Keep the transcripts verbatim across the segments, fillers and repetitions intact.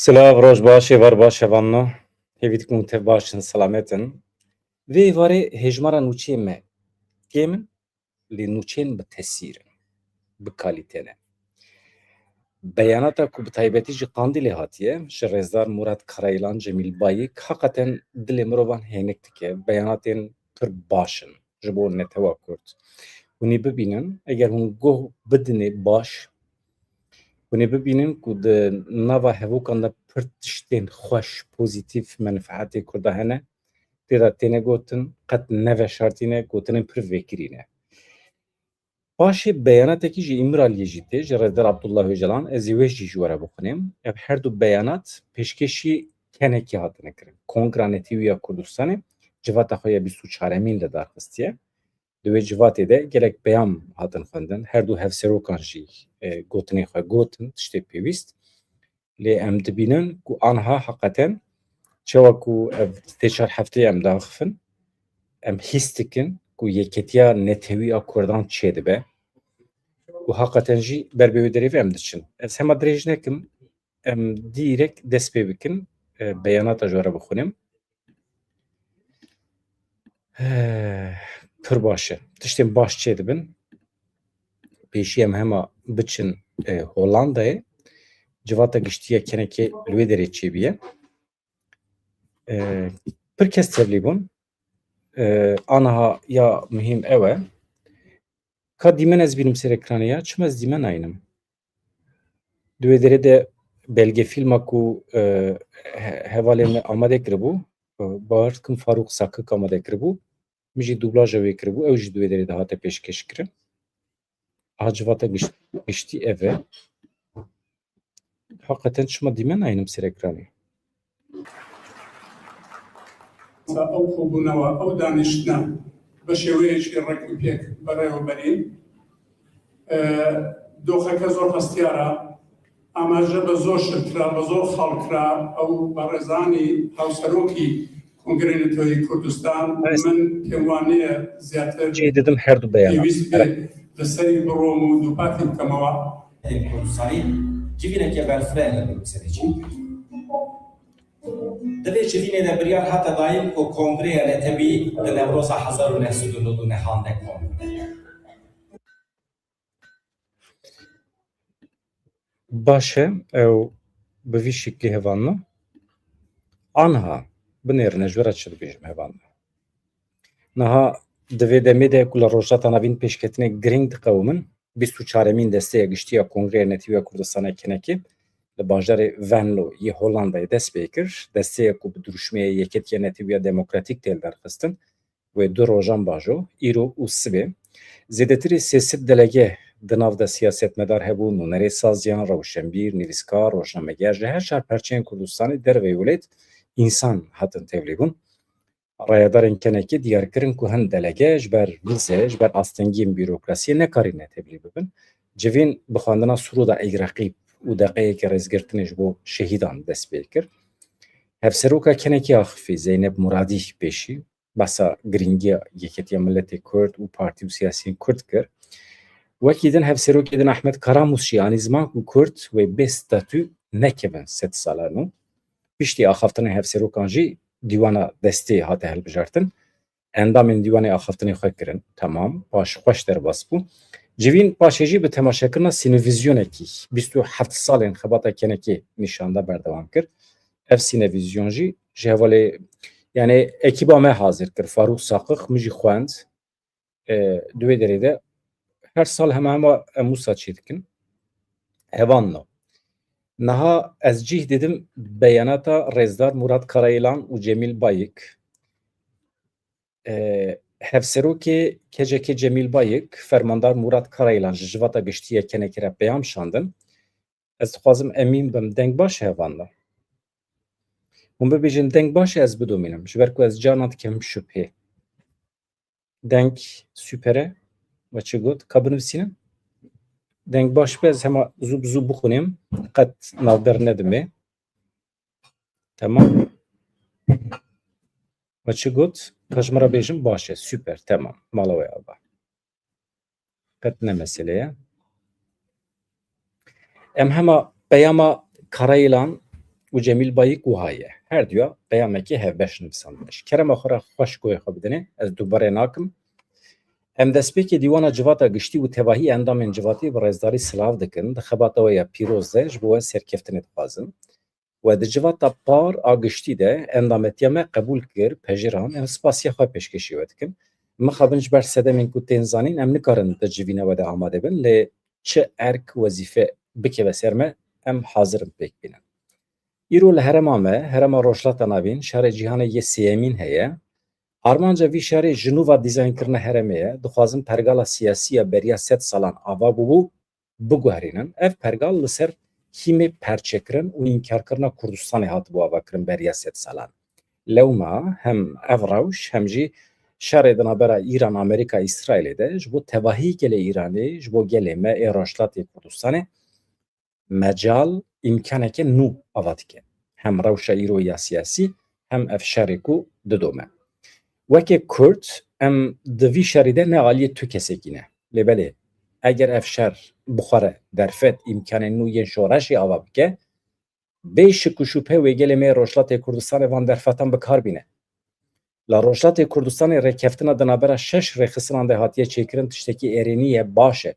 Silav, roj baş, êvar baş, hevalno. Hêvî dikim tev baş in, selamet in. Vê êvarê hêjmara nûçeyên me kêm in, lê nûçeyên bi tesîr in, bi kalîte ne. Beyanata ku bi taybetî ji Qandîlê hatiye, ji rêzdar Murat Karayîlan, Cemîl Bayik, heqeten dilê mirovan hênik dike. Beyanatên pir baş in ji bo netewa Kurd. Hûn ê bibînin, eger hûn guh bidinê baş, hûn ê bibînin ku di nava hevokan de pir tiştên xweş, pozîtîf, menfeetê Kurda hene. Tê de têne gotin, qet ne veşartî ne, gotinên pir vekirî ne. Paşê beyanatekî ji Îmraliyê jî tê, ji Rêzdar Abdullah Ocalan, ez ê wê jî ji we re bixwînim. Ev her du beyanat pêşkêşî kenekî hatine kirin. Kongra Netewî ya Kurdistanê civata xwe ya bîst û çaremîn de darxistiye. Di wê civatê de gelek peyam hatin xwendin. Her du hevserokan jî, e, gotinên xwe gotin, tiştê pêwîst. Lê em dibînin ku anha heqeten çawa ku ev sê çar hefteyê em diaxifin, em hîs dikin ku yeketiya netewî a Kurdan çêdibe û heqeten jî ber bi wê derê ve em diçin. Ez hema dirêj nekim, em dîrek dest pê bikin, e, beyanata ji we re bixwînim. He, pir baş e. Tiştên baş çêdibin. Pêşî em hema biçin, e, Hollandayê. Civata giştî ya kenekê li wê derê çêbûye. E, pir kes tevlî bûn. E, aniha ya muhîm ew e. Ka dîmen ez bînim ser ekranê ya, çima ez dîmen nayînim? Di wê derê de belgefîlma ku, e, he-, hevalê me amade kiribû, e, bawer dikim Farûq Sakik amade kiribû. Min jî dublaja wê kiribû, ew jî di wê derê de hate pêşkêşkirin. Aha civata giş-, giştî ev e. Heqeten çima dîmen nayînim ser ekranê? Ew kobûnewa, ew daniştine bi şêweyekî rêk û pêk bereweberî, e, doxeke zor hestiyar e. Amaje bi zor şil kira, bi zor xal kira. Ew berêzanî hevserokî Kongrê Netewî Kurdistan, Rast. Min pêwaniye zêdetir Cih didim her du beyana. Pêwîst be Evet. Li serî birom û dûpatî bikemewa. Kurdistanî civîneke berfireh li Brukselê çêkir. Di vê civînê de biryar hate dayîn ku Kongreya Netewî di Newroza hezar û neh sed û nod û nehan de kom bibe. Baş e, ew bi vî şiklî hevalno. Anha binêrine ji we re çi dibêjim hevalno. Niha di vê demê de ku li Rojhilata Navîn pêşketinê girîng diqewimin, bîst û çaremîn desteya giştî ya Kongreya Netewî ya Kurdistanê kenekê li bajarê Venlo yê Hollandayê dest pê kir. Desteya ku bi dirûşmeya Yeketiya Netewî ya Demokratîk tê lidarxistin, wê du rojan bajo, îro û sibê, zêdetirî sê sed delege di nav de siyasetmedar hebû, nûnerê saziyan, rewşenbîr, nivîskar, rojnameger ji her çar perçeyên Kurdistanê derveyî welêt însan hatin tevlî bûn. Rayedarên kenekê diyar kirin ku hin delege ji ber vîze, ji ber astengiyên bîrokrasiyê nekarîne tevlî bibin. Civîn bi xwendina Surûda Ey Reqîb û deqeyeke rêzgirtinê ji bo şehîdan dest pê kir. Hevseroka kenekê axifî Zeynep Muradî pêşî behsa girîngiya Yeketiya Miletê Kurd û partî û siyasiyên Kurd kir. Wekî din hevserokê din Ahmet Karamûs jî anî ziman ku Kurd wê bê statû nekevin sed sala nû. Piştî axaftinên hevserokan jî dîwana destê hate hilbijartin. Endamên dîwanê axaftinê xwe kirin. Temam, baş, xweş derbas bû. Civîn paşê jî bi temaşekirina sînevizyonekî bîst û heft salên xebata kenekê nîşan da berdewam kir. Ev sînevîzyon jî ji hevalê, yani ekîba me hazir kir. Farûq Saqix min jî xwend. E, di wê derê de her sal hema hema em wisa çê dikin. Hevalno. Niha ez cih didim beyanata Rêzdar Murat Karayîlan û Cemîl Bayik. E, hevserokê K C K Cemîl Bayik, fermandar Murat Karayîlan ji civata giştî ya kenekê re peyam şandin. Ez dixwazim emîn bim, deng baş e hevalno? Hûn bibêjin deng baş e, ez bidomînim. Ji ber ku ez carna dikim şubhê. Deng super e. We çi got? Ka binivîsînim? Deng baş be, ez hema zû bi zû bixwînim. Qet navber nedimê. Temam. We çi got? Ka ji min re bêjin baş e. Super. Temam. Mala we ava. Qet ne mesele ye. Em hema peyama Karayîlan û Cemîl Bayik wiha ye. Her duya peyamekê hevbeş nivîsandine. Ji kerema xwe re xweş guhê xwe bidinê, ez dubare nakim. Em destpêkê dîwana civata giştî û tevahî endamên civatê bi rêzdarî silav dikin, di xebata we ya pîroz de ji bo we serkeftinê dixwazin. We di civata par a giştî de endametiya me qebûl kir, pejirand, em spasiya xwe pêşkêşî we dikin. Mixabin ji ber sedemên ku tên zanîn, em nikarin di civîna we de amade bin, lê çi erk, wezîfe bikeve ser me, em hazir in pêk bînin. Îro li herêma me, herêma Rojhilata Navîn, şerê cîhanê yê sêyemîn heye. Armanca vî şerê ji nû ve dîzaynkirina herêmê ye. Dixwazin pergala siyasî ya beriya sed salan ava bûbû, biguherînin. Ev pergal li ser hîmê perçekirin û înkarkirina Kurdistanê hatibû avakirin beriya sed salan. Lewma hem ev rewş, hem jî şerê di navbera Îran, Amerîka, Îsraîlê de ji bo tevahî gelê Îranê, ji bo gelê me ê Rojhilatê Kurdistanê mecal, îmkaneke nû ava dike. Hem rewşa îro ya siyasî, hem ev şerê ku didome. Weke Kurd, em di vî şerî de ne aliyê tu kesekî ne. Lê belê, eger ev şer bi xwe re derfet, îmkanên nû yên şoreşê ava bike, bê şik û şûbhe wê gelê me yê Rojhilatê Kurdistanê van derfetan bi kar bîne. Li Rojhilatê Kurdistanê rêkeftina di navbera şeş rêxistinan de hatiye çêkirin tiştekî erênî ye, baş e.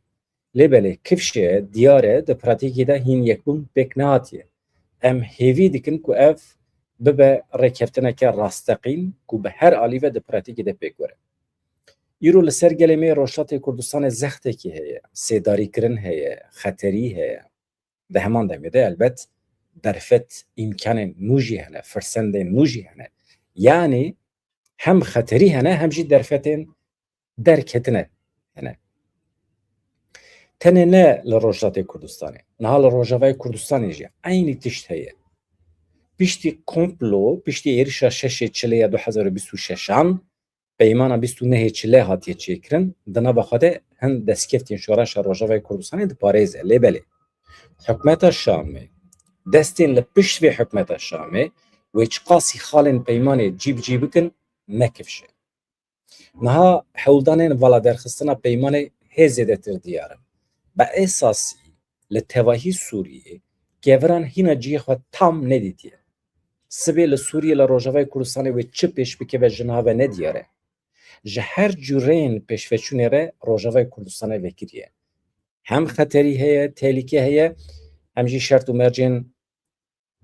Lê belê kifşê diyar e, di pratîkê de hîn yekbûn pêk nehatiye. Em hêvî dikin ku ev bibe rêkeftineke rasteqîn ku bi her alî ve di pratîkê de pêk were. Îro li ser gelê me yê Rojhilatê Kurdistanê zextekî heye, sêdarîkirin heye, xeterî heye. Di heman demê de elbet derfet, îmkanên nû jî hene, firsendên nû jî hene. Yanî hem xeterî hene, hem jî derfetên derketine hene. Tenê ne li Rojhilatê Kurdistanê, niha li Rojavayê Kurdistanê jî eynî tişt heye. Piştî komplo, piştî êrişa şeşê Çilê ya du hezar û bîst û şeşan, peymana bîst û nehê Çilê hatiye çêkirin, di nava xwe de hin destkeftên şoreşa Rojavayê Kurdistanê diparêze. Lê belê, hikûmeta Şamê, destên li pişt vê hikûmeta Şamê wê çiqasî xalên peymanê cî bi cî bikin, ne kifşe. Niha hewldanên vala derxistina peymanê hê zêdetir diyar in. Bi esasî li tevahî Sûriyê keviran hîna cihê xwe tam nedîtiye. Sibê li Sûriyê, li Rojavayê Kurdistanê wê çi pêş bikeve ji niha ve nediyar e. Ji her cûreyên pêşveçûnê re Rojavayê Kurdistanê vekiriye. Hem xeterî heye, tehlîke heye, hem jî şert û mercên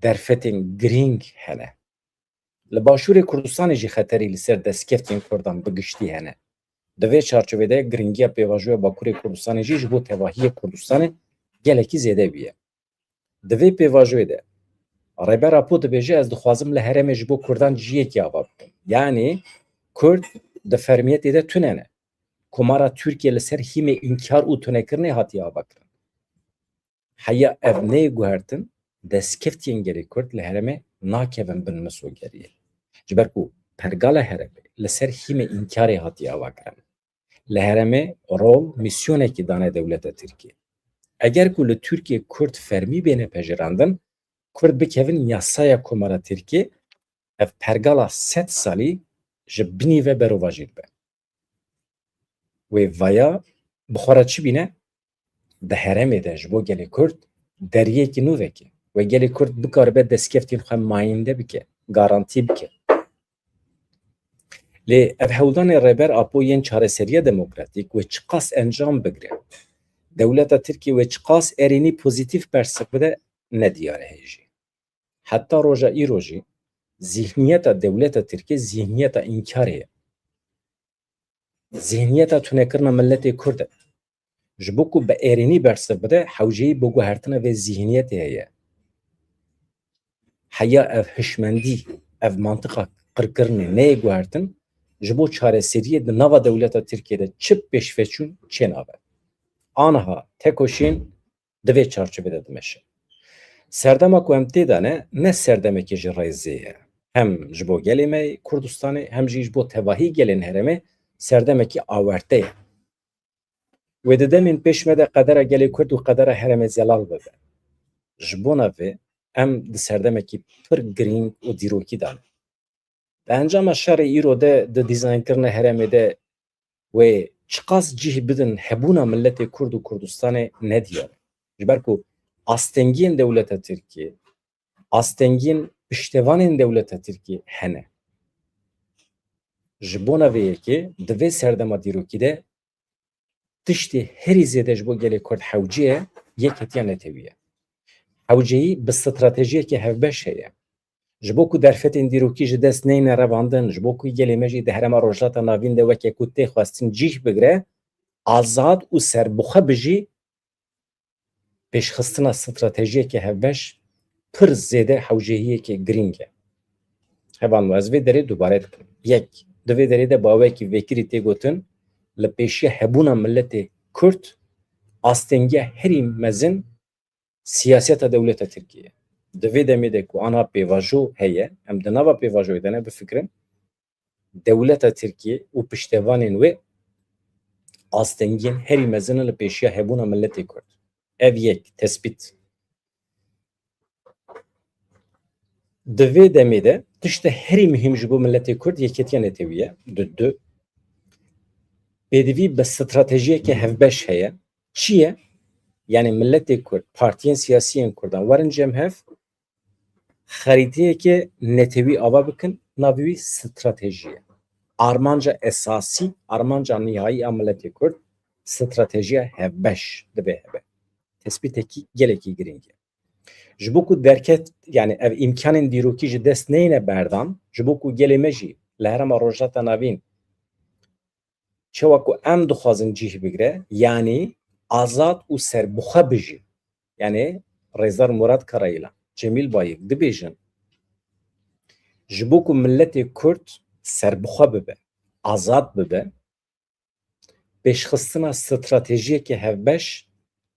derfetên girîng hene. Li Başûrê Kurdistanê jî xeterî li ser destkeftên Kurdan bi giştî hene. Di vê çarçovê de giringiya pêvajoya Bakurê Kurdistanê jî ji bo tevahiyê Kurdistanê gelekî zêde bûye. Di vê pêvajoyê de Rêber Apo dibêje, ez dixwazim li herêmê ji bo Kurdan cihekî ava bikim. Yanî Kurd di fermiyetê de tune ne. Komara Tirkiye li ser hîmê înkar û tunekirinê hatiye avakirin. Heya ev neyê guhertin, destkeftiyên gelê Kurd li herêmê nakevin bin misogeriyê. Ji ber ku pergala herêmê li ser hîmê înkarê hatiye avakirin. Li herêmê rol, mîsyonekî dane dewleta Tirkiyê. Eger ku li Tirkiyê Kurd fermî bêne pejirandin, Kurd bikevin yasaya Komara Tirkiyê, ev pergala sed salî ji binî ve berovajî dibe. Wê vaya bi xwe re çi bîne? Di herêmê de ji bo gelê Kurd deriyekî nû veke. Wê gelê Kurd bikaribe destkeftên xwe mayînde bike, garantî bike. Lê ev hewldanê Rêber Apo yên çareseriya demokratîk wê çiqas encam bigire? Dewleta Tirkiyê wê çiqas erênî pozîtîf bersiv bide, nediyar e hê jî. Heta roja îro jî zîhniyeta dewleta Tirkiyê zîhniyeta înkarê ye. Zîhniyeta tunekirina miletê Kurd e. Ji bo ku bi erênî bersiv bide, hewceyî biguhertina vê zîhniyetê heye. Heya ev hişmendî, ev mantiqa qirkirinê neyê guhertin, ji bo çareseriyê di nava dewleta Tirkiyê de çi pêşveçûn çênabe. Aniha tekoşîn di vê çarçovê de dimeşe. Serdema ku em tê de ne, ne serdemekê ji rêzê ye. Hem ji bo gelê me yê Kurdistanê, hem jî ji bo tevahî gelên herêmê serdemekî awerte ye. Wê di demên pêş me de qedera gelê Kurd û qedera herêmê zelal bibe. Ji bona vê em di serdemekî pir girîng û dîrokî de ne. Di encama şerê îro de di dîzaynkirina herêmê de wê çiqas cih bidin hebûna miletê Kurd û Kurdistanê nediyar e. Ji ber ku astengiyên dewleta Tirkiyê, astengiyên piştevanên dewleta Tirkiyê hene. Ji bona vê yekê di vê serdema dîrokî de tiştê herî zêde ji bo gelê Kurd hewce ye, yeketiya netewî ye. Hewceyî bi stratejiyeke hevbeş heye. Ji bo ku derfetên dîrokî ji dest neyne revandin, ji bo ku gelê me jî di herêma Rojhilata Navîn de weke ku tê xwestin cîh bigre, azad û serbixwe bijî, pêşxistina stratejiyeke hevbeş pir zêde hewcehiyeke girîng e. Hevalno, ez vê derê dubare dikim. Yek, di vê derê de bawekî vekirî tê gotin, li pêşiya hebûna miletê Kurd astengiya herî mezin siyaseta dewleta Tirkiyê ye. Di vê demê de ku ana pêvajo heye, em di nava pêvajoyê de ne bifikirin, dewleta Tirkiyê û piştevanên wê astengiyên herî mezin in li pêşiya hebûna miletê Kurd. Ev yek, tespît. Di vê demê de tiştê herî muhîm ji bo miletê Kurd yeketiya netewî ye. Du, du. Pêdivî bi stratejiyeke hevbeş heye. Çi ye? Yani miletê Kurd, partiyên siyasî yên Kurdan werin cem hev, xerîteyeke netewî ava bikin, navê wî stratejî ye. Armanca esasî, armanca nihayî a miletê Kurd, stratejiya hevbeş dibe hebe. Tespîtekî gelekî girîng e. Ji bo ku derket, yani ev îmkanên dîrokî ji dest neyne berdan, ji bo ku gelê me jî li herêma Rojhilata Navîn çawa ku em dixwazin cîh bigre, yanî azad û serbixwe bijî. Yanî Rêzdar Murat Karayilan, Cemîl Bayik dibêjin, ji bo ku miletê Kurd serbixwe bibe, azad bibe, pêşxistina stratejiyeke hevbeş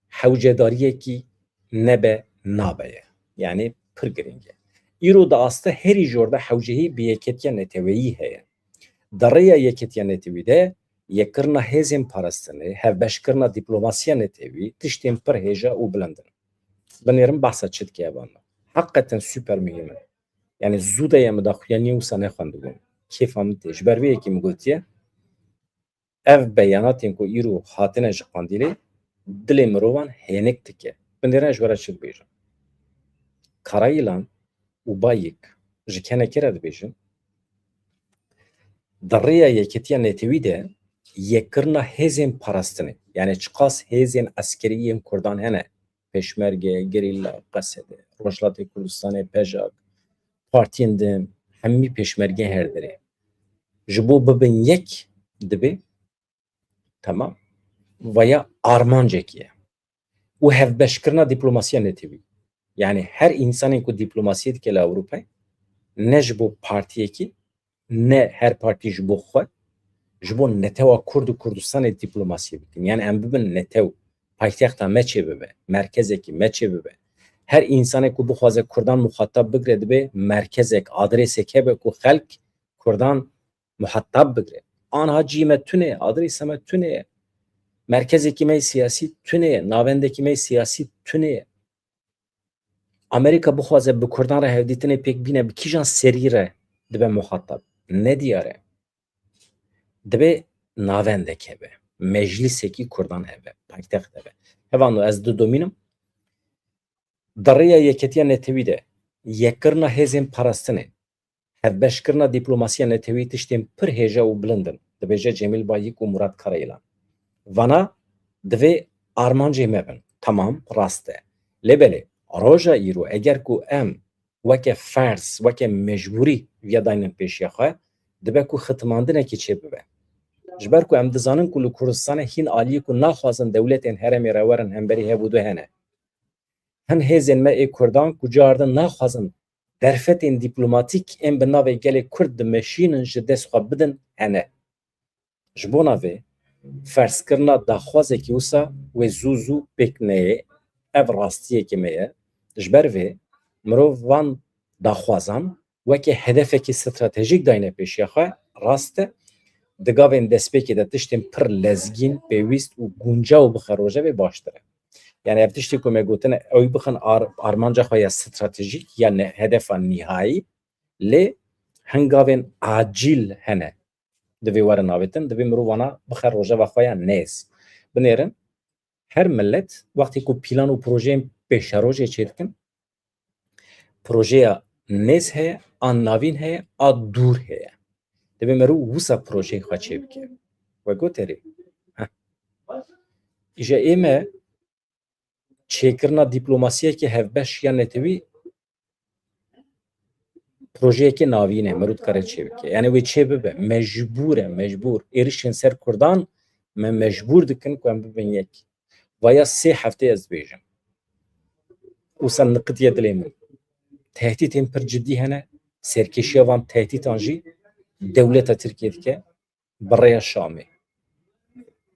hewcedariyekî nebe nabe ye. Yanî pir girîng e. Îro di asta herî jor de hewcehî bi yeketiya neteweyî heye. Di rêya yeketiya netewî de yekkirina hêzên parastinê, hevbeşkirina dîplomasiya netewî tiştên pir hêja û bilind in. Binêrin behsa çi dike evan me. Heqeten super muhîm in. Yanî zû de ye min daxuyaniyê wisa nexwendibûm. Kêfa min tê. Ji ber vê yekê min gotiye, ev beyanatên ku îro hatine ji Qandîlê dilê mirovan hênik dike. Binêrin ez ji we re çi dibêjim. Karayilan û Bayik ji kenekê re dibêjin, di rêya yeketiya netewî de yekkirina hêzên parastinê, yani çiqas hêzên eskerî yên Kurdan hene, Pêşmerge, Gerîla, Qesede, Rojhilatê Kurdistanê, PJAK, partiyên din, hemî pêşmergeyên her derê. Ji bo bibin yek dibe, temam, vaya armancekî ye. Û hevbeşkirina dîplomasiya netewî. Yani her însanên ku dîplomasiyê dike li Ewropayê, ne ji bo partiyekî, ne her partî ji bo xwe, ji bo netewa Kurd û Kurdistanê dîplomasiyê bikin. Yani em bibin netew, paytexta me çê bibe, merkezekî me çê bibe. Her însanê ku bixwaze Kurdan muxatab bigire, dibe merkezek, adresek hebe ku xelk Kurdan muhatab bigire. Anha cî me tune, adresa me tune, merkezekî me siyasî tune, navendekî me siyasî tune. Amerîka bixwaze bi Kurdan re hevdîtinê pêk bîne, bi kîjan serî re dibe muhatab? Ne diyar e. Dibe navendek hebe, meclîsekî Kurdan hebe, paytext hebe. Hevano ez didomînim, di rêya yeketiya netewî de yekkirina hêzên parastinê, hevbeşkirina dîplomasiya netewî tiştên pir hêja û bilind in, dibêje Cemîl Bayik û Murat Karayilan. Vana divê armancê me bin. Tamam, rast e. Lê belê, roja îro eger ku em weke ferz, weke mecbûrî viya daynin pêşiya xwe, dibe ku xitimandinekî çêbibe. Ji ber ku em dizanin ku li Kurdistanê hîn aliyê ku naxwazin dewletên herêmê re werin hemberî hev û du hene. Hin hêzên me ê Kurdan ku cardin naxwazin derfetên dîplomatîk ên bi navê gelê Kurd dimeşînin ji dest xwe bidin hene. Ji bona vê, ferzkirina daxwazekî wisa wê zû zû pêk neyê, ev rastiyekî me ye. Ji ber vê, mirov van daxwazan weke hedefekî stratejîk dayne pêşiya xwe, rast e, di gavên destpêkê de tiştên pir lezgîn, pêwîst û guncaw bixe rojevê baştir e. Yani ev tiştê ku me gotine, ew bixin ar-, armanca xwe ya stratejîk ya ne-, hedefa nihayî, lê hin gavên acîl hene. Divê werin avêtin, divê mirov wana bixe rojeva xwe ya nêz. Binêrin, her milet wextê ku plan û projeyên pêşerojê çêdikin, projeya nêz heye, a navîn heye, a dûr heye. Divê merû wisa projeyê xwe çêbike. We got erê. Heh. Îja ê me çêkirina dîplomasiyeke hevbeş ya netewî projeyeke navîn e, merû dikare çêbike. Yani wê çê bibe. Mecbûr e, mecbûr. Êrişên ser Kurdan me mecbûr dikin ku em bibin yek. Vaya sê heftê ez dibêjim. Wisa niqitiye dilê min. Tehdîtên pir cidî hene. Serkêşiya van tehdîtan jî dewleta Tirkiye dike bi rêya Şamê.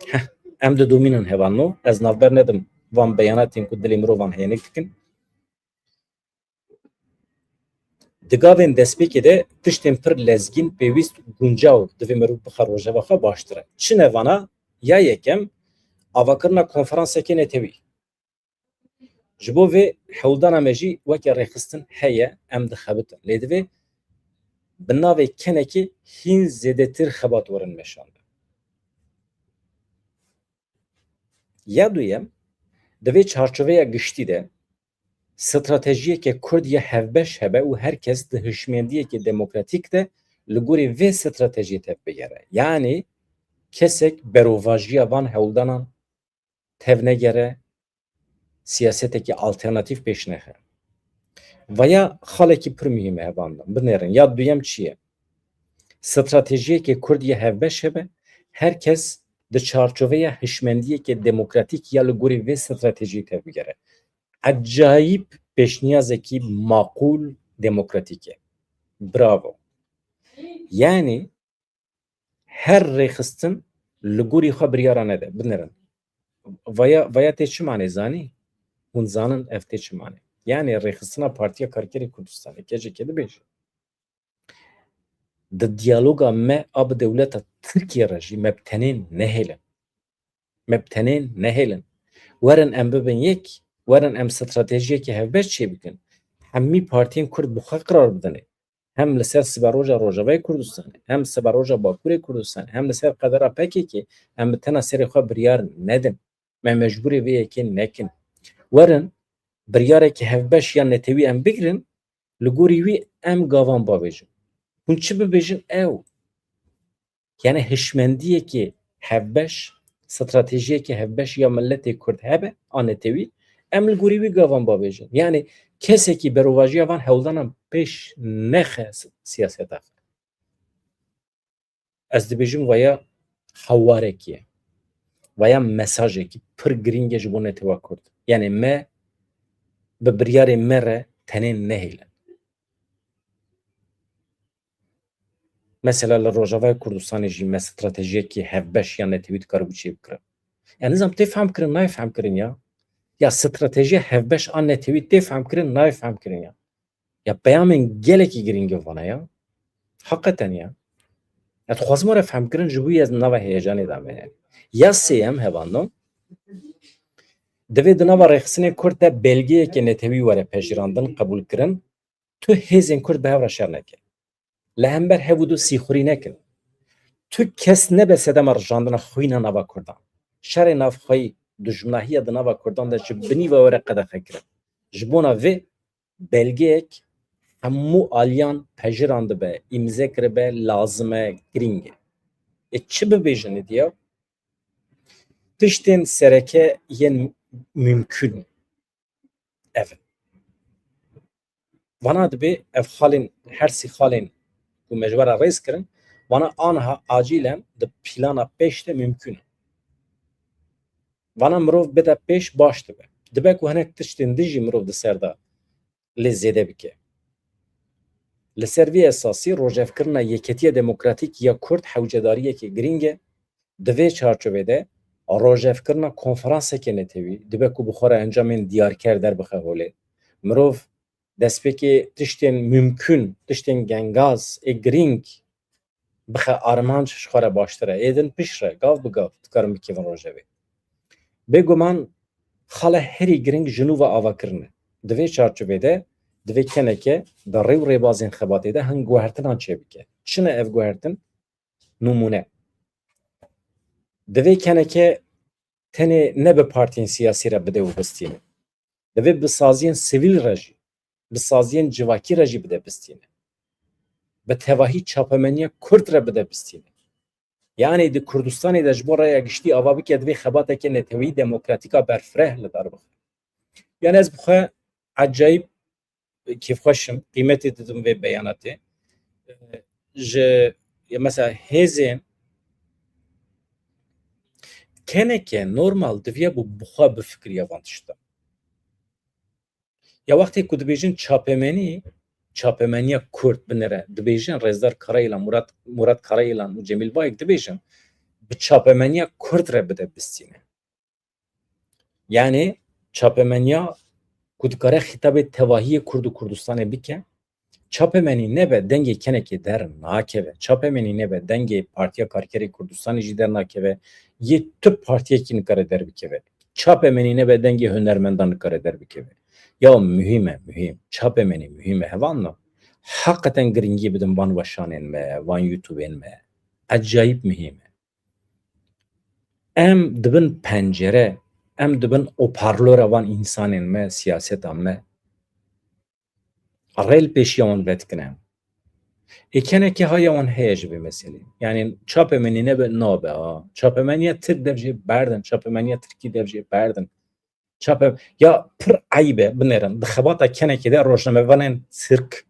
Heh, em didomînin hevalno. Ez navber nedim van beyanatên ku dilê mirovan hênik dikin. Di gavên destpêkê de tiştên pir lezgîn, pêwîst, guncaw divê merû bixe rojeva xwe baştir e. Çi ne vana? Ya yekem, avakirina konferanseke netewî. Ji bo vê hewldana me jî weke rêxistin heye, em dixebitin. Lê divê bi navê kenekê hîn zêdetir xebat werin meşandin. Ya duyem, di vê çarçoveya giştî de stratejiyeke Kurd ya hevbeş hebe û her kes di hişmendiyeke demokratîk de li gorî vê stratejiyê tevbigere. Yanî kesek berovajiya van hewldanan tevnegere, siyasetekî alternatîf pêş nexe. Vaya xalekî pir muhîm e hevalno. Binêrin. Ya duyem çi ye? Stratejiyeke Kurd ya hevbeş hebe, her kes di çarçoveya hişmendiyeke demokratîk ya li gorî vê stratejiyê tevbigere. Ecayîb pêşniyazekî maqûl demokratîk e. Bravo. Yanî her rêxistin li gorî xwe biryara nede. Binêrin. Vaya, vaya tê çi manê zanî? Hûn zanin ev tê çi manê? Yanî rêxistina Partiya Karkerê Kurdistanê, K C K dibêje. Di diyaloga me a bi dewleta Tirkiye re jî me bi tenê nehêlin. Me bi tenê nehêlin. Werin em bibin yek, werin em stratejiyeke hevbeş çêbikin. Hemî partiyên Kurd bi xwe qirar bidinê. Hem li ser siberoja Rojavayê Kurdistanê, hem siberoja Bakurê Kurdistanê, hem li ser qedera P K K, em bi tena serê xwe biryar nedin. Me mecbûrê vê yekê nekin. Werin, biryareke hevbeş ya netewî em bigirin, li gorî wî em gavan bavêjin. Hûn çi bibêjin ew? Yani hişmendiyeke hevbeş, stratejiyeke hevbeş ya miletê Kurd hebe, a netewî, em li gorî wî gavan bavêjin. Yani kesekî berovajiya van hewldanan pêş nexe si-, siyaseta xwe. Ez dibêjim vaya hewarekî ye. Vaya mesajekî pir girîng e ji bo netewa Kurd. Yani me bi biryarê me re tenê nehêlin. Mesela li Rojavayê Kurdistanê jî me stratejiyekî hevbeş ya netewî dikaribû çêbikira. Ya nizam tê fehmkirin, nayê fehmkirin ya. Ya stratejiya hevbeş a netewî tê fehmkirin, nayê fehmkirin ya. Ya peyamên gelekî girîng in vana ya. Heqeten ya. Ya dixwazim were fehmkirin, ji bo ez nava heyecanê de me. Ya sêyem hevalno, divê di nava rêxistinê Kurd de belgeyeke netewî were pejirandin, qebûlkirin. Tu hêzên Kurd bi hev re şer neke. Li hember hev û du sîxurî nekin. Tu kes nebe sedema rijandina xwîna nava Kurdan. Şerê navxweyî, dijminahiya di nava Kurdan de ji binî ve were qedexekirin. Ji bona vê belgeyek hemû aliyan pejirandibû, îmze kiribû, lazim e, girîng e. Ê çi bibêjin êdî ya? Tiştên sereke yên mimkûn ev in. Vana dibê ev xalên, her sî xalên ku me ji we re rêz kirin, vana aniha acîlen di plana pêş de mimkûn in. Vana mirov bide pêş baş dibe. Dibe ku hinek tiştên din jî mirov di ser de lê zêde bike. Li ser vî esasî rojevkirina Yeketiya Demokratîk ya Kurd hewcedariyeke girîng e. Di vê çarçovê de rojevkirina konferanseke netewî dibe ku bi xwe re encamên diyarker derbixe holê. Mirov destpêkê tiştên mimkûn, tiştên gengaz ê girîng bixe armanc ji xwe re baştir e. Êdin piştre, gav bi gav dikarin bikevin rojevê. Bêguman xala herî girîng ji nû ve avakirin e. Di vê çarçovê de divê keneke di rê û rêbazên xebatê de hin guhertinan çêbike. Çi ne ev guhertin? Nimûne. Divê keneke tenê ne bi partiyên siyasî re bide û bistîne. Divê bi saziyên sivîl re jî bi saziyên civakî re jî bide bistîne. Bi tevahî çapemeniya Kurd re bide bistîne. Yanî di Kurdistanê de ji bo raya giştî ava bike, divê xebateke neteweyî demokratîk a berfireh li dar bixe. Yanî ez bi xwe ecayîb kêfxweş im, qîmetê didim vê beyanatê. Ji, ya mesela hêzên keneke normal diviye bû bi xwe bifikiriya van tişta. Ya wextê ku dibêjin çapemenî, çapemeniya Kurd binêre, dibêjin rêzdar Karayilan, Murat, Murat Karayilan û Cemîl Bayik dibêjin bi çapemeniya Kurd re bide bistîne. Yanî çapemeniya ku dikare xîtabê tevahiyê Kurd û Kurdistanê bike, çapemenî nebe dengê kenekê dernakeve. Çapemenî nebe dengê Partiya Karkerê Kurdistanê jî dernakeve. Yê tu partiyekî nikare derbikeve. Çapemenî nebe dengê hunermendan nikare derbikeve. Ya muhîm e, muhîm. Çapemenî muhîm e. Hevalno. Heqeten giringî bidin van weşanên me, van YouTubeên me. Ecayîb muhîm e. Em dibin pencere, em dibin oparlora van însanên me, siyaseta me. Rê li pêşiya wan vedikine. Ê kenekê haya wan heye ji vê meselê. Yanî çapemenî nebe nabe ha. Çapemeniya Tirk dev jê berdin, çapemeniya Tirkî dev jê berdin. Çape-, ya pir eyb e, binêrin. Di xebata kenekê de rojnamevanên Tirk,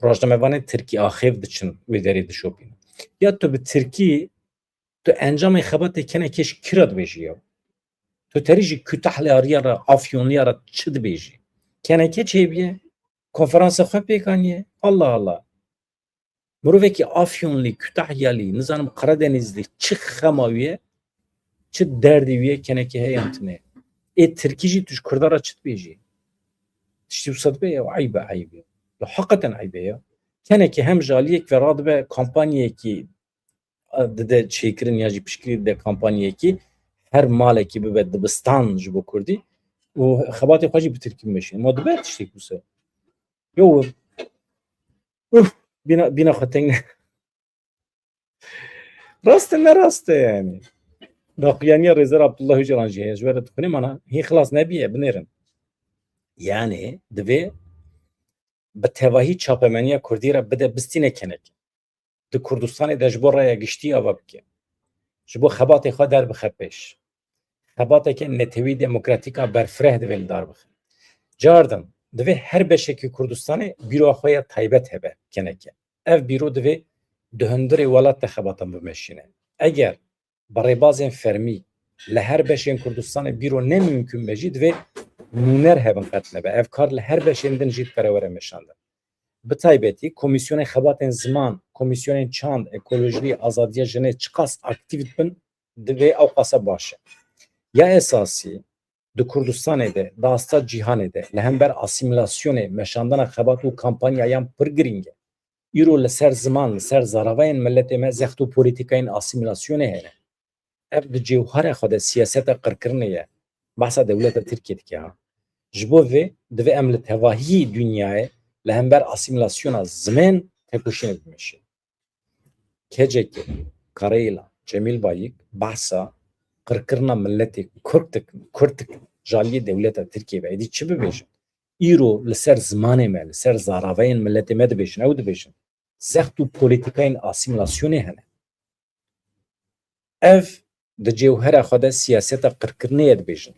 rojnamevanên Tirkî axêv diçin wê derê dişopînin. Ya tu bi Tirkî, tu encamê xebatê kenekê ji kira dibêjî ya? Tu terî ji Kütahyaliya re, Afyonliya re çi dibêjî? Kenekê çêbûye, konferansa xwe pêk aniye. Allah Allah. Mirovekî Afyonlî, Kütahyalî, nizanim Karadenizlî, çi xema wî ye, çi derdê wî ye, kenekê heye yan tune. Ê Tirkî jî tu ji Kurda re çi dibêjî? Tiştî wisa dibe ya, eyb e, eyb e. Ya heqeten eyb e ya. Kenekê hem ji aliyek ve radibe kampanyayekî, e, dide çêkirin ya jî piştgirî dide kampanyayekî, her malekî bibe dibistan ji bo Kurdî û xebatê xwe jî bi Tirkî bimeşîne. Ma dibe tiştê wisa? Yo, uf, bîna, bîna xwe teng ne. Rast e, ne rast e yani. Daxuyaniya Rêzdar Abdullah Öcalan jî heye. Ji ber dixwînim ana hîn xilas nebiye, binêrin. Yani divê bi tevahî çapemeniya Kurdî re bide bistîne kenekê. Di Kurdistanê de ji bo raya giştî ava bike. Ji bo xebatê xwe derbixe pêş. Xebateke netewî demokratîk a berfireh divê li dar bixe. Cardin, divê her beşekî Kurdistanê bîroya xwe ya taybet hebe, keneke. Ev bîro divê di hundirê welat de xebatan bimeşîne. Eger bi rêbazên fermî li her beşên Kurdistanê bîro ne mimkun be jî, divê nûner hebin, qet nebe. Ev kar li her beşên din jî dikare were meşandin. Bi taybetî komîsyonên xebatên ziman, komîsyonên çand, ekolojî, azadiya jinê çiqas aktîf dibin, divê ew qasa baş e. Ya esasî di Kurdistanê de, di asta cîhanê de li hember asîmîlasyonê meşandina xebat û kampanyayan pir girîng e. Îro li ser ziman, li ser zaravayên miletê me zext û polîtîkayên asîmîlasyonê hene. Ev di cewhera xwe de siyaseta qirkirinê ye. Behsa dewleta Tirkiyê dike ha. Ji bo vê divê em li tevahî dinyayê li hember asîmîlasyona zimên tekoşînê bimeşîn. Kecekê, Kareyla, Cemîl Bayik behsa qirkirina miletê Kurd dikin, Kurd dikin. Ji aliyê dewleta Tirkiyê ve êdî çi bibêjin? Îro li ser zimanê me, li ser zaravayên miletê me dibêjin, ew dibêjin. Zext û polîtîkayên asîmîlasyonê hene. Ev di cewhera xwe de siyaseta qirkirinê ye dibêjin.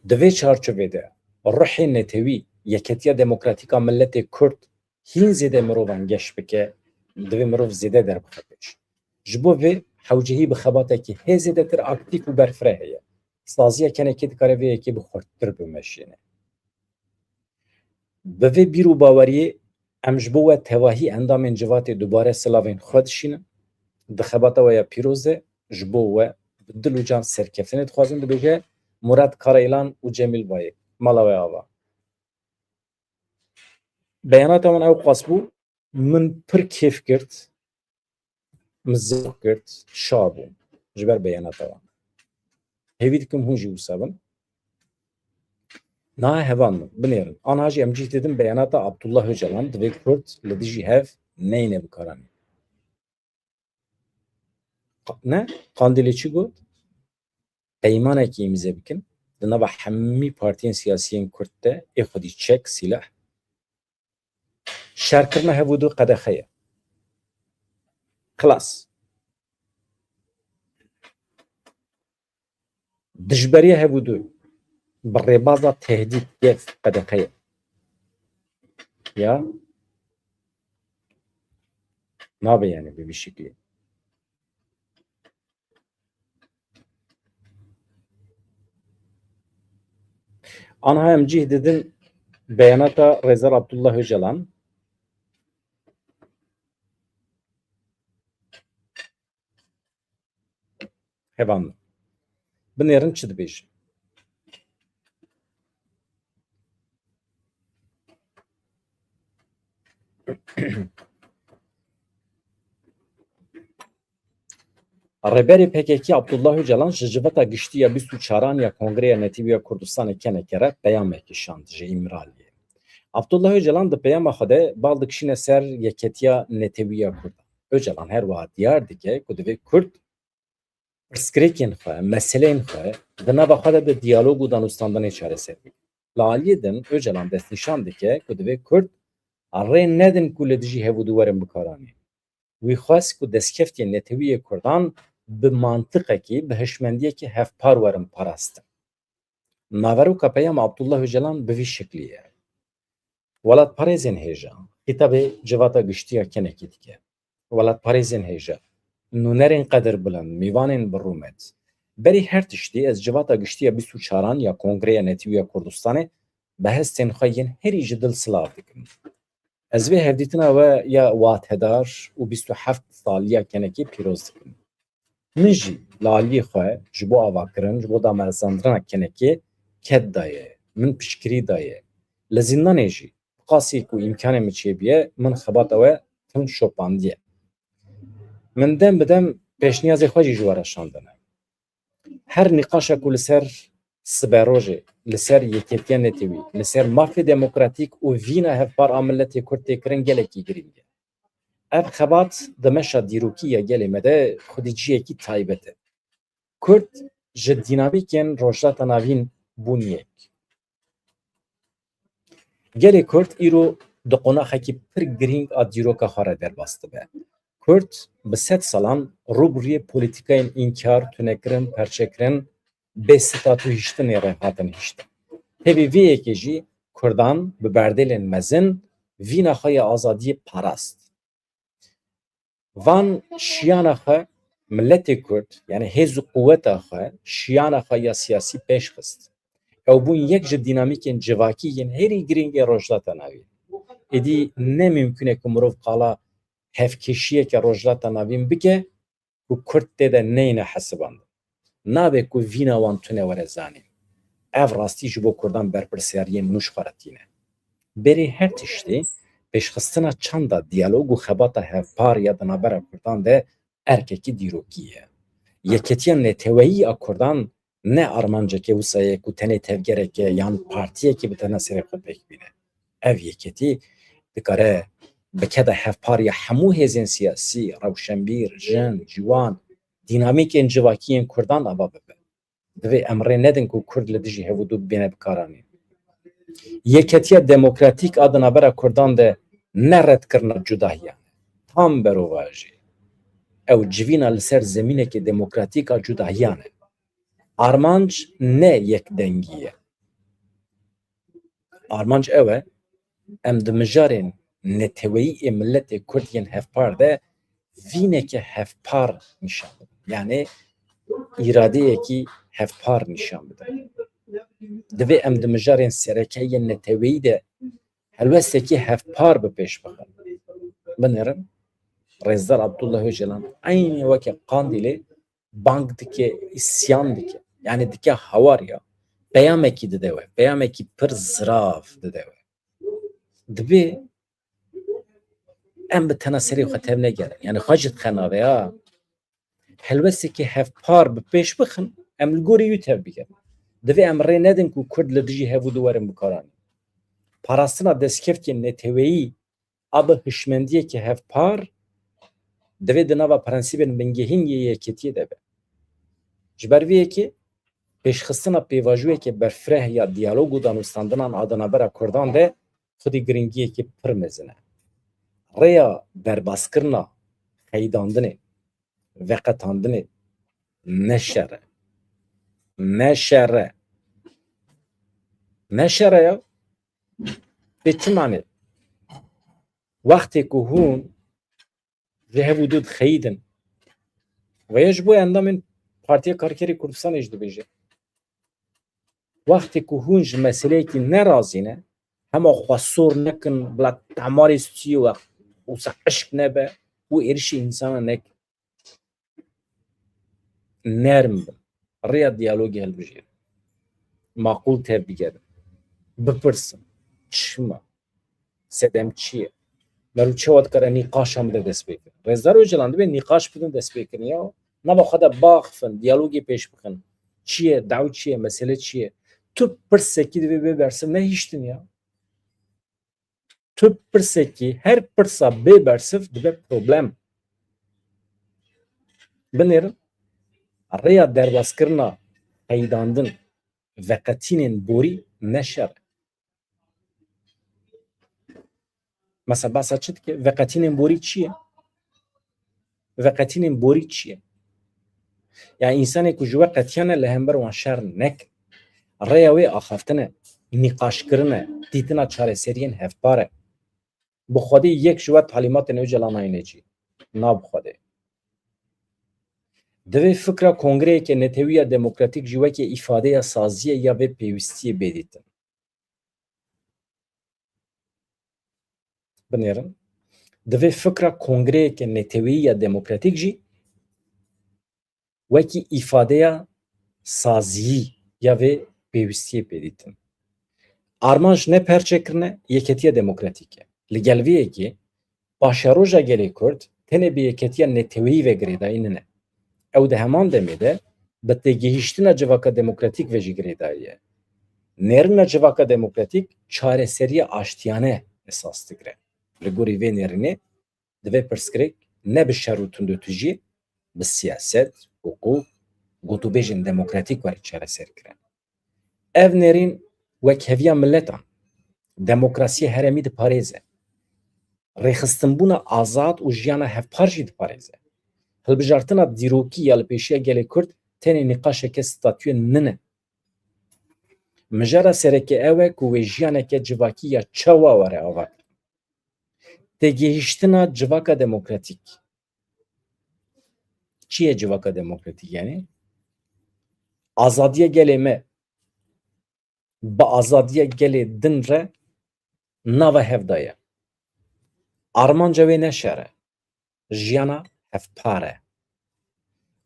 Di vê çarçovê de ruhê netewî, yeketiya demokratîk a miletê Kurd hîn zêde mirovan geş bike, divê mirov zêde derbixe pêş. Ji bo vê hewcehî bi xebatekî hê zêdetir aktîf û berfireh heye. Saziya kenekê dikare vê yekê bi xurttir bimeşîne. Bi vê bîr û baweriyê em ji bo we tevahî endamên civatê dubare silavên xwe dişînin. Di xebata we ya pîroz de ji bo we bi dil û can serkeftinê dixwazin, dibêje Murat Karayilan û Cemîl Bayik. Mala we ava. Beyanata wan ew qas bû, min pir kêf girt, min zewq girt, şa bûm ji ber beyanata wan. Hêvî dikim hûn jî wisa bin. Niha hevalno, binêrin. Aniha jî em cih didin beyanata Abdullah Öcalan, divê Kurd li dijî hev neyne bikaranîn. Qa-, ne? Qandîlê çi got? Peymanekî îmze bikin. Di nava hemî partiyên siyasiyên Kurd de ê xwedî çek, sîleh, Şerkirina hev û du qedexe ye. Xilas. Dijberiya hev û du bi rêbaza tehdît, gef, qedexe ye. Ya? Nabe yani bi vî şeklî. Anha em cih didin beyanata Rêzdar Abdullah Ocalan. Hevan. Binêrin çi dibêje? Rêberê P K K Abdullah Ocalan ji civata giştî ya bîst û çaran ya Kongreya Netewî ya Kurdistanê, K N K, re peyamekî şand ji Îmraliyê. Abdullah Ocalan di peyama xwe de bal dikişîne ser yeketiya netewî ya Kurdan. Ocalan her wiha diyar dike ku divê Kurd pirsgirêkên xwe, meseleyên xwe di nava xwe de bi diyalog û danûstandinê çareser bike. Li aliyê din Ocalan destnîşan dike ku divê Kurd rê nedin ku li dijî hev û du werin bikaranîn. Wî xwest ku destkeftiyên netewî yê Kurdan bi mantiqekî, bi hişmendiyekî hevpar werin parastin. Naveroka peyama Abdullah Ocalan bi vî şeklî ye. Welatparêzên hêja, xîtabê civata giştî ya K N K dike. Welatparêzên hêja, nûnerên qedirbilind, mîvanên bi rûmet. Berî her tiştî ez civata giştî ya bîst û çaran ya Kongreya Netewî ya Kurdistanê bi hestên xwe yên herî ji dil silav dikim. Ez vê hevdîtina we ya watedar û bîst û heft saliya K N K'ê pîroz dikim. Min jî li aliyê xwe ji bo avakirin, ji bo damerzandina K N K'ê ked daye, min piştgirî daye. Li zîndanê jî bi qasî ku îmkanê min çêbiye, min xebata we tim şopandiye. Min dem bi dem pêşniyazê xwe jî ji we re şandine. Her nîqaşa ku li ser siberojê, li ser yeketiya netewî, li ser mafê demokratîk û vîna hevpar a miletê Kurd tê kirin gelekî girîng e. Ev xebat di meşa dîrokî ya gelê me de xwedî cihekî taybet e. Kurd ji dînamîkên Rojhilata Navîn bûn yek. Gelê Kurd îro di qonaxekî pir girîng a dîroka xwe re derbas dibe. Kurd bi sed salan rû bi rûyê polîtîkayên înkar, tunekirin, perçekirin, bê statûhiştinê re hatin hiştin. Tevî vê yekê jî Kurdan bi berdêlên mezin vîna xwe ya azadiyê parast. Van şiyana xwe miletê Kurd, yani hêz û quweta xwe, şiyana xwe ya siyasî pêş xist. Ew bûn yek ji dînamîkên civakî yên herî girîng ê Rojhilata Navîn. Êdî ne mimkun e ku mirov qala hevkêşiyeke Rojhilata Navîn bike ku Kurd tê de neyne hesibandin. Nabe ku vîna wan tune were zanîn. Ev rastî ji bo Kurdan berpirsiyariyên nû ji xwe re tîne. Berî her tiştî, pêşxistina çanda diyalog û xebata hevpar ya di navbera Kurdan de erkekî dîrokî ye. Yeketiya neteweyî a Kurdan ne armanceke wisa ye ku tenê tevgereke yan partiyekê bi tena serê xwe pêk bîne. Ev yeketî dikare bi keda hevpar ya hemû hêzên siyasî, rewşenbîr, jin, ciwan, dînamîkên civakî yên Kurdan ava bibe. Divê em rê nedin ku Kurd li dijî hev û du bibêne bikaranîn. Yeketiya demokratîk a di navbera Kurdan de ne redkirina cudahiyan e. Tam berovajî. Ew civîna li ser zemîneke demokratîk a cudahiyan e. Armanc ne yekdengî ye. Armanc ew e, em di mijarên neteweyî ê miletê Kurd yên hevpar de vîneke hevpar nîşan bidin. Yani îradeyekî hevpar nîşan bidin. Divê em di mijarên sereke yên neteweyî de helwestekî hevpar bi pêş bixin. Binêrin, Rêzdar Abdullah Ocalan eynî weke Qandîlê bang dike, îsyan dike. Yani dike hawar ya. Peyamekî dide we. Peyamekî pir zirav dide we. Divê em bi tena serê xwe tev negerin. Yani xwe jî dixe navê ya. Helwestekî hevpar bi pêş bixin, em li gorî wî tev bigerin. Divê em rê nedin ku Kurd li dijî hev û du werin bikaranîn. Parastina destkeftiyên neteweyî a bi hişmendiyeke hevpar divê di nava prensîbên bingehîn yê yeketiyê de be. Ji ber vê yekê pêşxistina pêvajoyeke berfireh ya diyalog û danûstandinan a di navbera Kurdan de xwedî giringiyekî pir mezin e. Rêya derbaskirina, qeydandinê, veqetandinê ne şer e. Ne şer e. Ne şer e ya. Bê çi manê? Wextê ku hûn ji hev û du dixeyidin, ve ya ji bo endamên Partiya Karkerê Kurdistanê jî dibêje. Wextê ku hûn ji meseleyekî nerazî ne, hema xwe sor nekin, bila temarê stûyê we wisa eşk nebe û êrişî însana nekin. Nerm bin. Rêya diyalogê hilbijêrin. Maqûl tevbigerin. Bipirsin. Çima? Sedem çi ye? Meriv çawa dikare nîqaşan bide destpêkirin? Rêzdar Ocalan dibê nîqaş bidin destpêkirin ya. Nava xwe de baxifin, diyalogê pêş bixin. Çi ye? Daw çi ye? Mesele çi ye? Tu pirsekî divê bê bersiv nehiştin ya. Tu pirsekî, her pirsa bê bersiv dibe problem. Binêrin, rêya derbaskirina, qeydandin, veqetînên borî ne şer e. Mesela behsa çi dike? Veqetînên borî çi ye? Veqetînên borî çi ye? Yani însanê ku ji we qetiyane li hember wan şer nekin. Rêya wê axaftin e, nîqaşkirin e, dîtina çareseriyên hevpar e. Bi Xwedê yek ji we talîmatên Ocalan nayêne cî. Na bi Xwedê. Divê fikra kongreyeke netewî ya demokratîk jî weke îfadeya saziyê ya vê pêwîstiyê bê dîtin. Binêrin. Divê fikra kongreyeke neteweyî ya demokratîk jî wekî îfadeya saziyî ya vê pêwîstiyê pê dîtin. Armanc ne perçekirine, yeketiya demokratîk e. Li gel vê yekê paşeroja gelê Kurd tenê bi yeketiya neteweyî ve girêdayî nine. Ew di heman demê de bi têgihiştina civaka demokratîk ve jî girêdayî ye. Nêrîna civaka demokratîk çareseriya aştiyane esas digire. Li gorî vê nêrînê divê pirsgirêk ne bi şer û tundûtijî, bi siyaset, hiqûq, gotûbêjên demokratîk were çareserkirin. Ev nêrîn wekheviya miletan, demokrasiya herêmî diparêze. Rêxistinbûna azad û jiyana hevpar jî diparêze. Hilbijartina dîrokî ya li pêşiya gelê Kurd tenê nîqaşeke statûyê nine. Mijara sereke ew e ku wê jiyaneke civakî ya çawa were ava kirin. Têgihiştina civaka demokratîk. Çi ye civaka demokratîk yani? Azadiya gelê me bi azadiya gelê din re nava hev de ye. Armanca wê ne şer e. Jiyana hevpar e.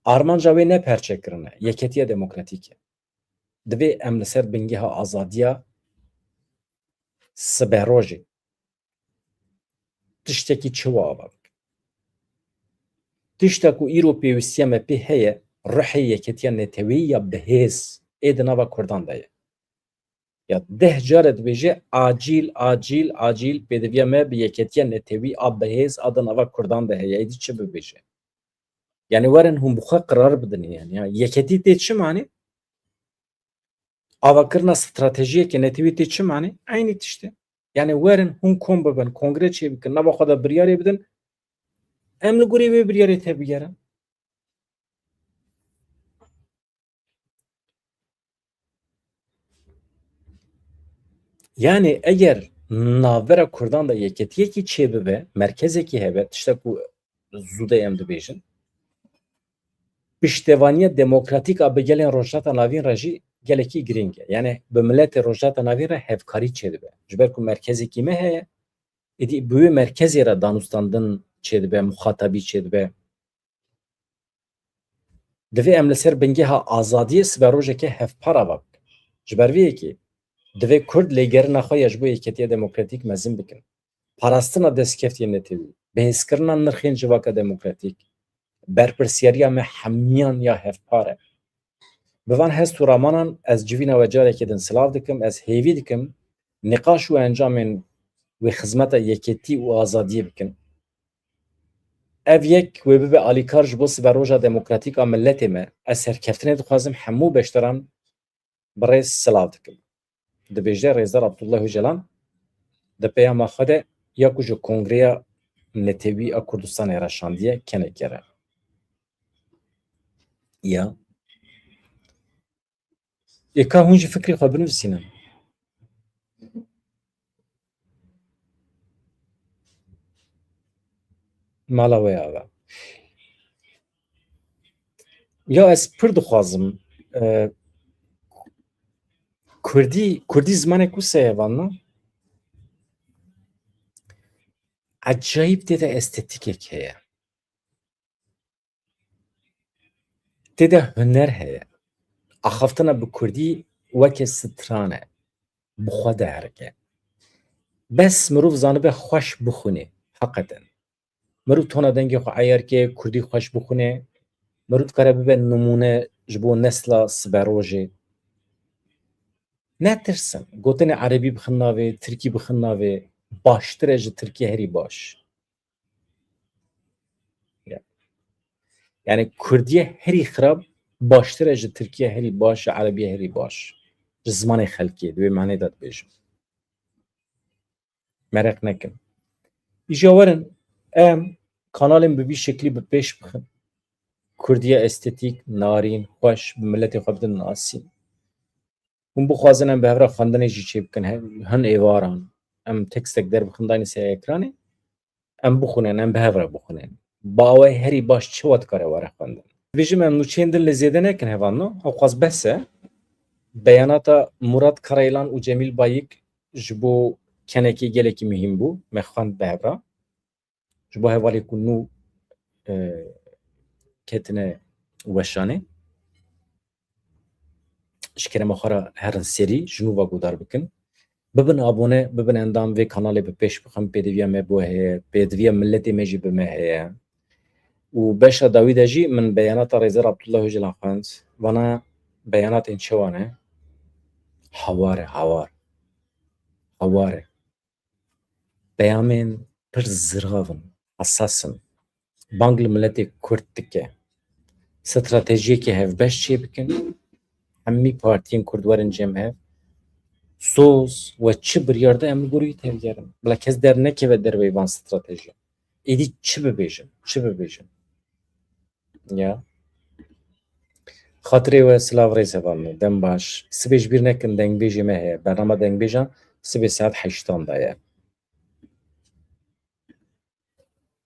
Armanca wê ne perçekirin e. Yeketiya demokratîk e. Divê em li ser bingeha azadiya siberojê tiştekî çi ava bikin. Tişta ku îro pêwîstiya me pê heye, ruhê yeketiya neteweyî ya bihêz ê di nava Kurdan de ye. Ya deh care dibêje, acîl, acîl, acîl pêdiviya me bi yeketiya netewî a bihêz a di nava Kurdan de heye. Êdî çi bibêje? Yani werin hûn bi xwe qirar bidin yani. Ya yeketî tê çi manê? Avakirina stratejiyeke netewî tê çi manê? Eynî tişt e. Yani werin hûn kom bibin, kongre çêbikin, nava xwe de biryarê bidin. Em li gorî wê biryarê tevbigerin. Yani eger navbera Kurdan de yeketiyekî çêbibe, merkezekî hebe, tişta ku zû de em dibêjin, piştevaniya demokratîk a bi gelên Rojhilata Navîn re jî gelekî girîng e. Yani bi miletê Rojhilata Navîn re hevkarî çêdibe. Ji ber ku merkezekî me heye, êdî bi wê merkezê re danûstandin çêdibe, muxatabî çêdibe. Divê em li ser bingeha azadiyê siberojeke hevpar ava bikin. Ji ber vê yekê divê Kurd lêgerina xwe ya ji bo yeketiya demokratîk mezin bikin. Parastina destkeftiyên netewî, bihêzkirina nirxên civaka demokratîk, berpirsiyariya me hemiyan ya hevpar e. Bi van hest û ramanan ez civîna we carekê din silav dikim, ez hêvî dikim nîqaş û encamên wê xizmeta yeketî û azadiyê bikin. Ev yek wê bibe alîkar ji bo siberoja demokratîk a miletê me. Ez serkeftinê dixwazim hemû beşdaran bi rêz silav dikim. Dibêje Rêzdar Abdullah Ocalan di peyama xwe de ya ku ji Kongreya netewî a Kurdistanê re şandiye kenekê re. Ya. Ê ka hûn jî fikrê xwe binivîsînin. Mala wê ava. Ya ez pir dixwazim, e, Kurdî, Kurdî zimanek wisa ye, van na? Ecayîb tê de estetîkek heye. Tê de huner heye. Axaftina bi Kurdî weke stran e. Bi xwe diherike. Bes mirov zanibe xweş bixwîne. Heqeten. Mirov tona dengê xwe eyar ke, Kurdî xweş bixwîne. Mirov dikare bibe nimûne ji bo nesla siberojê. Netirsin. Gotinê erebî bixin navê, tirkî bixin navê. Baştir e ji tirkî herî baş. Ya. Yani Kurdiye herî xirab baştir e ji Tirkiye herî baş, ji Erebiye herî baş. Ji zimanê xelkê, di wê manê de dibêjim. Mereq nekin. Îja werin, em kanalên bi vî şeklî bi pêş bixin. Kurdiye estetîk, narîn, xweş, bi miletê xwe bidin nasîn. Hûn bixwazin em bi hev re xwendinê jî çêbikin, he-, hin êvaran. Em tekstek derbixin dayne ser ekranê. Em bixwînin, em bi hev re bixwînin. Bi awayê herî baş çi we dikare were xwendin? Dibêjim em nûçeyên din lê zêde nekin hevalno, ewqas bes e. Beyanata Murat Karaylan û Cemîl Bayik ji bo kenekê gelekî muhîm bû. Me xwend bi hev re. Ji bo hevalê ku nû, e, ketine weşanê. Ji kerema xwe re herin serî, ji nû ve guhdar bikin. Bibin abone, bibin endam vê kanalê bi pêş bixin, pêdiviya me bo heye, pêdiviya miletê me jî bi me heye. Û beşa dawî de jî min beyanata Rêzer Abdullah Ocalan xwend. Vana beyanatên çawa ne? Hawar e, hawar. Hawar e. Peyamên pir zirav in, hesas in. Bang li miletê Kurd dike. Stratejiyeke hevbeş çêbikin. Hemî partiyên Kurd werin cem hev. Soz we çi biryar de em li gor wî tevgerin. Bila kes dernekeve derveyî van stratejiyan. Êdî çi bibêjin? Çi bibêjin? Ya. Xatirê we silav rêz hevalno. Dem baş. Sibê ji bîr nekin dengbêjê me heye. Bernama dengbêjan sibê saet heştan de ye.